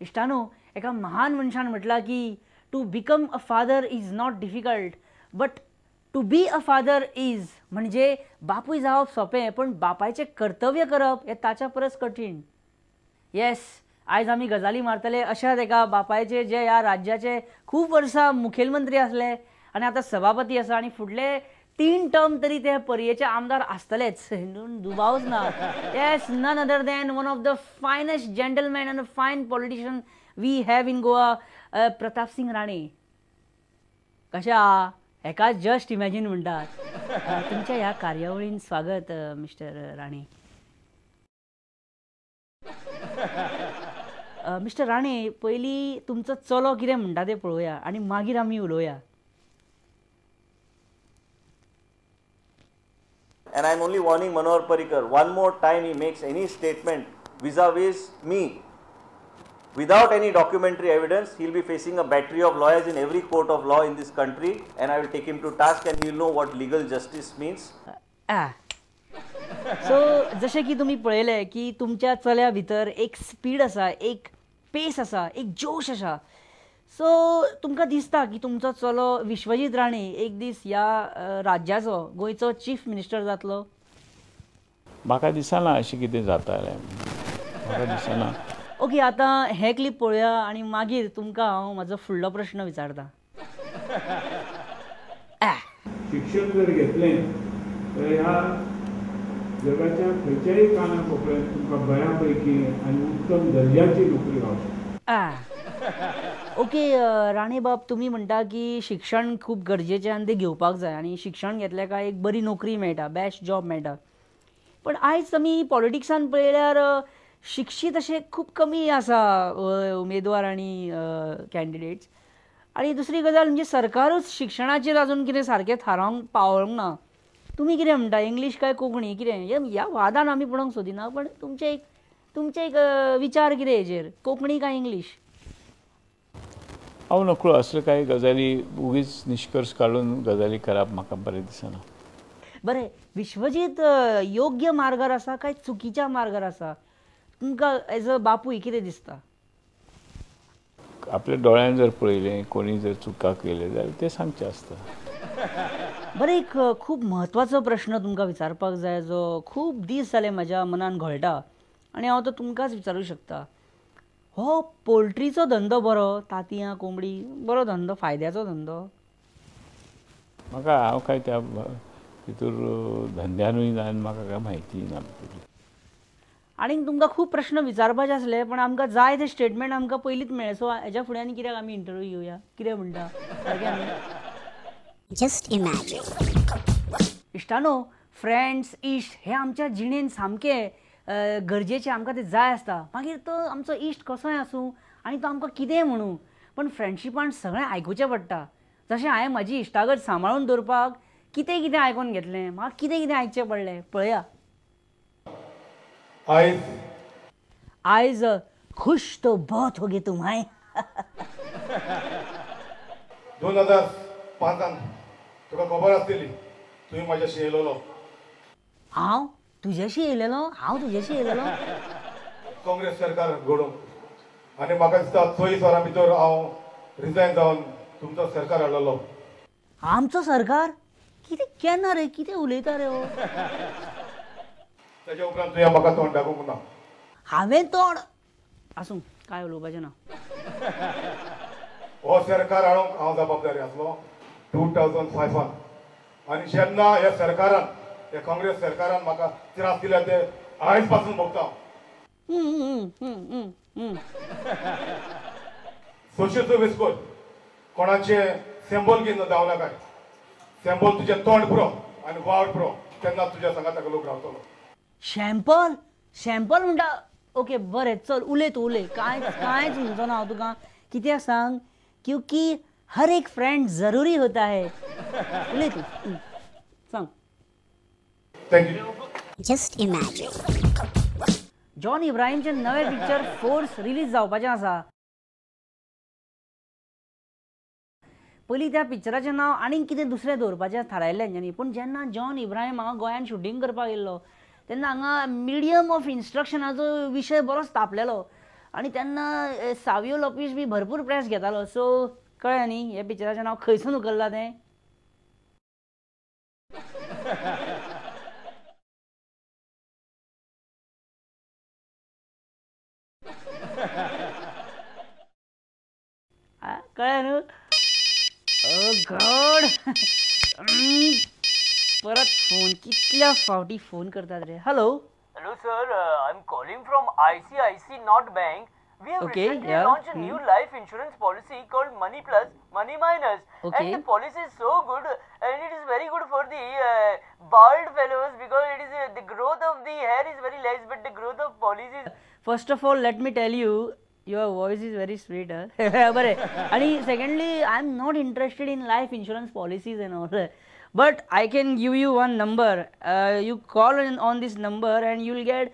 इश्टानो, एका महान मनशान म्हटलां की to become a father is not difficult but to be a father is, म्हणजे बापूय जावप सोंपें पण बापायचें कर्तव्य करप हें ताच्या परस कठीण. येस, आयज आमी गजाली मारतले अशाच एका बापायचे जे ह्या राज्याचे खूब वर्सां मुखेलमंत्री आसले आनी आतां सभापती आसा आनी फुडले 3 टर्म तरी ते पर्येचे आमदार आसतलेच, दुबावच ना. Yes, none other than one of the finest gentleman and fine politician we have in Goa, Pratap Singh Rane. कशा हेका जस्ट इमॅजीन म्हणटात. तुमच्या ह्या कार्यावळीन स्वागत मिस्टर राणे. मिस्टर राणे, पयलीं तुमचो चलो कितें म्हणटा तें पळोवया आनी मागीर आमी उलोवया. And I'm only warning Manohar Parrikar, one more time he makes any statement vis-a-vis me, without any documentary evidence, he'll be facing a battery of lawyers in every court of law in this country, and I will take him to task and he'll know what legal justice means. So, जशें की तुमी पळयलें की तुमच्या चल्या भितर एक speed आसा, एक पेस आसा, एक जोश आसा. सो तुमकां दिसता की तुमचो चलो विश्वजीत राणे एक दीस ह्या राज्याचो, गोंयचो चीफ मिनिस्टर जातलो? म्हाका दिसना अशें कितें जातालें, म्हाका दिसना. ओके, आतां हें क्लिप पळोवया आनी मागीर तुमकां हांव म्हाजो फुडलो प्रश्न विचारता. शिक्षण जर घेतलें तर ह्या जगाच्या खंयच्याय काना कोपऱ्यात तुमकां बऱ्या पैकी आनी उत्तम दर्जाची नोकरी गावता. ओके राणेबाब, तुमी म्हणटा की शिक्षण खूब गरजेचें आनी तें घेवपाक जाय आनी शिक्षण घेतल्या काय एक बरी नोकरी मेळटा, बेस्ट जॉब मेळटा. पण आयज आमी पॉलिटिक्सान पळयल्यार शिक्षीत अशे खूब कमी आसा उमेदवार आनी कॅन्डिडेट्स. आनी दुसरी गजाल म्हणजे सरकारूच शिक्षणाचेर अजून कितें सारकें थारावंक पावोंक ना. तुमी कितें म्हणटा, इंग्लीश काय कोंकणी कितें ह्या वादान आमी पडोवंक सोदिना, पण तुमचे एक विचार कितें हेजेर, कोंकणी काय इंग्लीश? हांव नकळो, असले कांय गजाली उगीच निश्कर्श काडून गजाली करप म्हाका बरें दिसना. बरें, विश्वजीत योग्य मार्गार आसा काय चुकीच्या मार्गार आसा, तुमकां एज अ बापूय कितें दिसता? आपल्या दोळ्यान जर पळयलें कोणी जर चुका केले जाल्यार तें सांगचें आसता. बरें, एक खूब म्हत्वाचो प्रश्न तुमकां विचारपाक जाय जो खूब दीस जाले म्हज्या मनान घोळटा आनी हांव तो तुमकांच विचारूंक शकता. हो पोल्ट्रीचो धंदो बरो, तांतयां कोंबडी बरो धंदो, फायद्याचो धंदो? म्हाका हांव काय त्या तितूर धंद्यानूय ना आनी म्हाका काय म्हायती ना. आनी तुमकां खूब प्रश्न विचारपाचे आसले पण आमकां जाय ते स्टेटमेंट आमकां पयलींच मेळ्ळें. सो हेज्या फुडें आनी कित्याक आमी इंटरव्यू घेवया, कितें म्हणटा सारकें? Just imagine. इश्टानो, फ्रेंड्स, इश्ट हे आमच्या जिणेन सामके गरजेचे, आमकां ते जाय आसता. मागीर तो आमचो इश्ट कसोय आसूं आनी तो आमकां कितेंय म्हणूं, पण फ्रेंडशिपान सगळें आयकुचें पडटा. जशें हांवें म्हाजी इश्टागत सांबाळून दवरपाक कितें कितें आयकून घेतलें, म्हाका कितें कितें आयकचें पडलें पळया. आयज आयज खुश तो बहुत हो गे तुम्हाय. 2005 तुका खबर आसतली तुवें म्हाज्याशी येयलेलो. हांव तुज्याशी येयलेलो? हांव तुज्याशी येयलेलो? काँग्रेस सरकार घडोवंक आनी म्हाका दिसता 24 वरां भितर हांव रिजायन जावन तुमचो सरकार हाडलेलो. आमचो सरकार? कितें केन्ना रे, कितें उलयता रे हो? ताच्या उपरांत तुवें म्हाका तोंड दाखोवंक ना. हांवें तोंड आसूं, काय उलोवपाचें ना. हो सरकार हाडूंक हांव जबाबदारी आसलो 2005 आनी जेन्ना ह्या सरकारान, ह्या काँग्रेस सरकारान म्हाका त्रास दिले ते आयज पासून भोगता. सोशल सर्वीस कर, कोणाचे सेंबोल घेवन धांवना काय, सेंबोल तुजें तोंड पुरो आनी वावर पुरो, तेन्ना तुज्या सांगाताक लोक रावतलो. शॅम्पल शॅम्पल म्हणटा? ओके बरें, चल उलय तूं, उलय, कांय कांयच म्हणचो ना हांव तुका. कित्याक सांग, क्योंकि हर एक फ्रेंड जरुरी होता है. उलय तूं, सांग. Thank you. Just imagine. John इब्राहिमचें नवें पिक्चर फोर्स रिलीज जावपाचें आसा. पयलीं त्या पिक्चराचें नांव आनीक कितें दुसरें दवरपाचें थारायल्लें तेंच्यांनी, पूण जेन्ना जॉन इब्राहिम हांगा गोंयांत शुटींग करपाक येयल्लो तेन्ना हांगा मिडियम ऑफ इन्स्ट्रक्शनाचो विशय बरोच तापलेलो आनी तेन्ना सावियो लोपीश बी भरपूर प्रेस घेतालो. सो कळ्ळें न्ही हें पिक्चराचें नांव खंयसून उखल्लां तें. कळ्ळें न्हू? गॉड, परत फोन, कितल्या फावटी फोन करतात रे. Hello hello sir, I am calling from ICICI North Bank. We have recently launched a new life insurance policy called Money Plus, Money Minus. Okay. And the policy is so good, and it is very good for the bald fellows because it is the growth of the hair is very less, but the growth of policy is... First of all, let me tell you, your voice is very sweet. बरें. आणि secondly, I am not interested in life insurance policies and all. But I can give you one number. You call on this number and you will get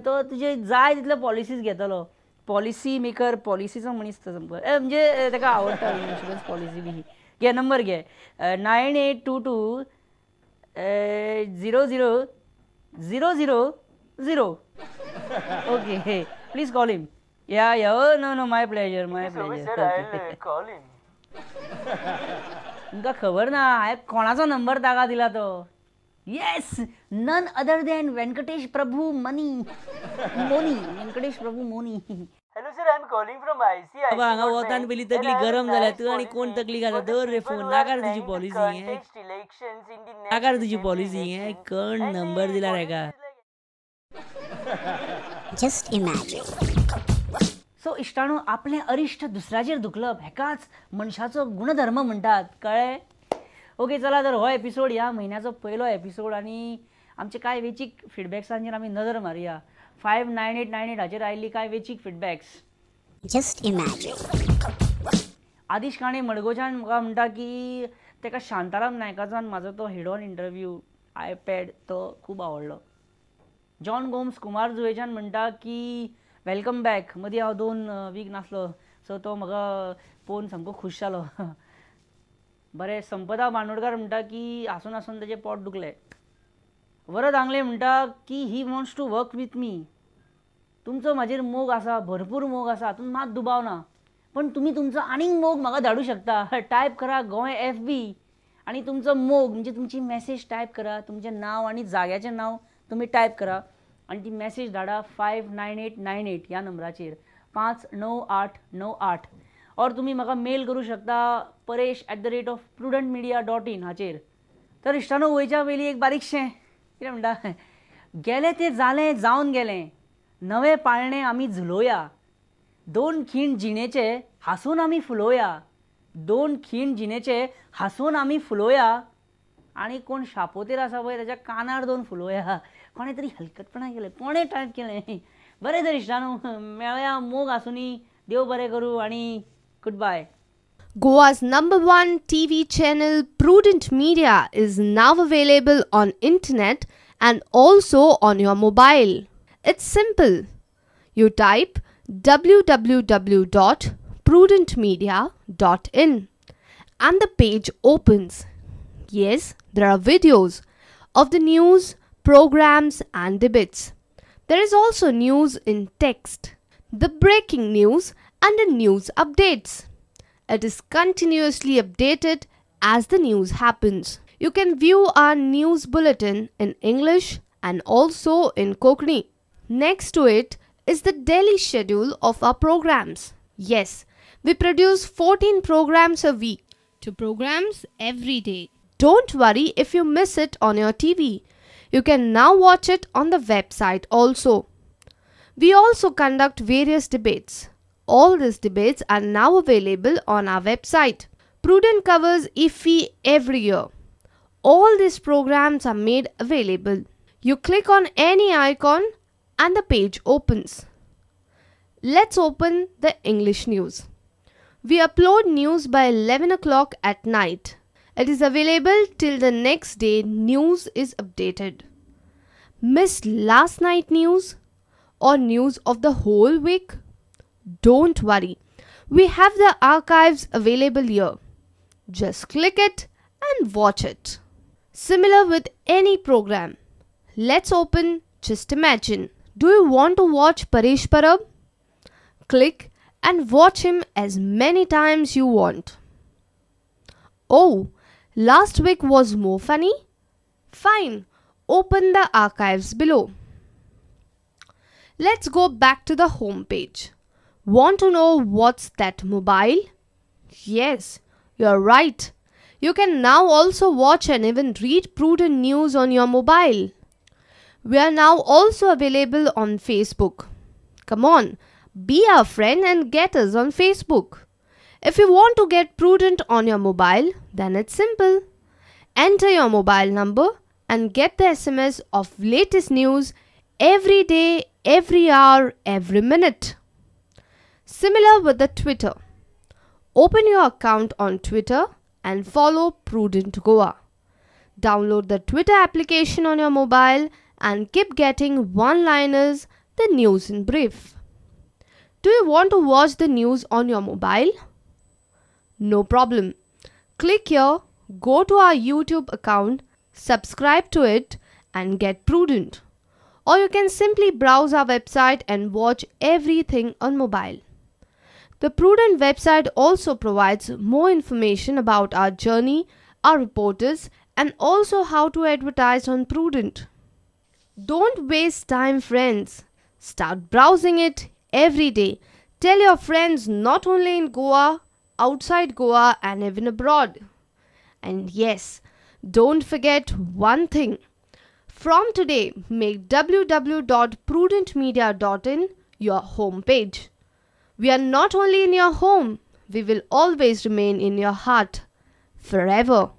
तो तुजे जाय तितले policies घेतलो. Policy maker, पॉलिसीचो मनीस तो सामको, म्हणजे ताका आवडटा इन्शुरन्स पॉलिसी बी. घे नंबर घे, 9822 00 0 0. Okay, please call him. Yeah yeah, no no, my pleasure, my pleasure. Call him. तुमकां खबर ना हांवें कोणाचो नंबर ताका दिला तो. Yes, none other than Venkatesh Prabhu money Moni, Venkatesh Prabhu Moni. Hello sir, I am calling from ICICI. बाबा हांगा वतान पयलीं तकली गरम जाल्या, तूं आनी कोण तकली घालता? दवर रे फोन, नाका रे तुजी पॉलिसी, नाका रे तुजी पॉलिसी. कोण नंबर दिला रे का? Just imagine. सो इश्टाणो, आपलें अरिश्ट दुसऱ्याचेर धुकलप हेकाच मनशाचो गुणधर्म म्हणटात, कळ्ळें? ओके, चला तर हो एपिसोड ह्या म्हयन्याचो पयलो एपिसोड आनी आमचे कांय वेचीक फिडबॅक्सांचेर आमी नदर मारुया. 59898 हाचेर आयिल्ली कांय वेचीक feedbacks. Just imagine. Adish Kane मडगोच्यान म्हाका म्हणटा की ताका शांताराम नायकाचो आनी म्हाजो तो हेड ऑन इंटरव्यू आयपॅड तो खूब आवडलो. जॉन गोम्स कुमार जुवेच्यान म्हणटा की welcome back, मदीं हांव 2 वीक नासलो, सो तो म्हाका पळोवन सामको खूश जालो. बरें, संपदा बांदोडकार म्हणटा की हांसून हांसून ताजें पोट दुखलें. वरद आंगले म्हणटा की he wants to work with me. तुमचो म्हाजेर मोग आसा, भरपूर मोग आसा, हातूंत मात दुबाव ना, पण तुमी तुमचो आनीक मोग म्हाका धाडूं शकता. टायप करा गोंय FB आनी तुमचो मोग म्हणजे तुमची मॅसेज टायप करा, तुमचें नांव आनी जाग्याचें नांव तुमी टायप करा आनी ती मॅसेज धाडा 59898 ह्या नंबराचेर, 59898. ऑर तुमी म्हाका मेल करूं शकता paresh@prudentmedia.in हाचेर. तर इश्टानो, वयच्या पयलीं एक बारीकशें कितें म्हणटा, गेलें तें जालें, जावन गेलें, नवें पाळणें आमी झुलोवया, 2 खीण जिणेचे हांसून आमी फुलोवया, 2 खीण जिणेचे हांसून आमी फुलोवया. आनी कोण शापोतेर आसा पळय ताच्या कानार 2 फुलोवया. कोणें तरी हलकटपणा केलें, कोणें टायप केलें. बरें तर इश्टानो, मेळया, मोग आसुनी, देव बरें करूं आनी good bye. Goa's #1 TV channel Prudent Media is now available on internet and also on your mobile. It's simple. You type www.prudentmedia.in and the page opens. Yes, there are videos of the news, programs and debates. There is also news in text, the breaking news and the news updates. It is continuously updated as the news happens. You can view our news bulletin in English and also in Kokani. Next to it is the daily schedule of our programs. Yes, we produce 14 programs a week, 2 programs every day. Don't worry if you miss it on your TV. You can now watch it on the website also. We also conduct various debates. All these debates are now available on our website. Prudent covers IFFI every year. All these programs are made available. You click on any icon and the page opens. Let's open the English news. We upload news by 11 o'clock at night. It is available till the next day news is updated. Missed last night news or news of the whole week? Don't worry, we have the archives available here. Just click it and watch it. Similar with any program. Let's open Just Imagine. Do you want to watch Paresh Parab? Click and watch him as many times you want. Oh, last week was more funny? Fine, open the archives below. Let's go back to the home page. Want to know what's that mobile? Yes, you're right. You can now also watch and even read Prudent News on your mobile. We are now also available on Facebook. Come on, be our friend and get us on Facebook. If you want to get Prudent on your mobile, then it's simple. Enter your mobile number and get the SMS of latest news every day, every hour, every minute. Similar with the Twitter. Open your account on Twitter and follow Prudent Goa. Download the Twitter application on your mobile and keep getting one-liners, the news in brief. Do you want to watch the news on your mobile? No problem. Click here, go to our YouTube account, subscribe to it and get Prudent. Or you can simply browse our website and watch everything on mobile. The Prudent website also provides more information about our journey, our reporters, and also how to advertise on Prudent. Don't waste time, friends. Start browsing it every day. Tell your friends not only in Goa, outside Goa and even abroad. And yes, don't forget one thing. From today, make www.prudentmedia.in your homepage. We are not only in your home, we will always remain in your heart forever.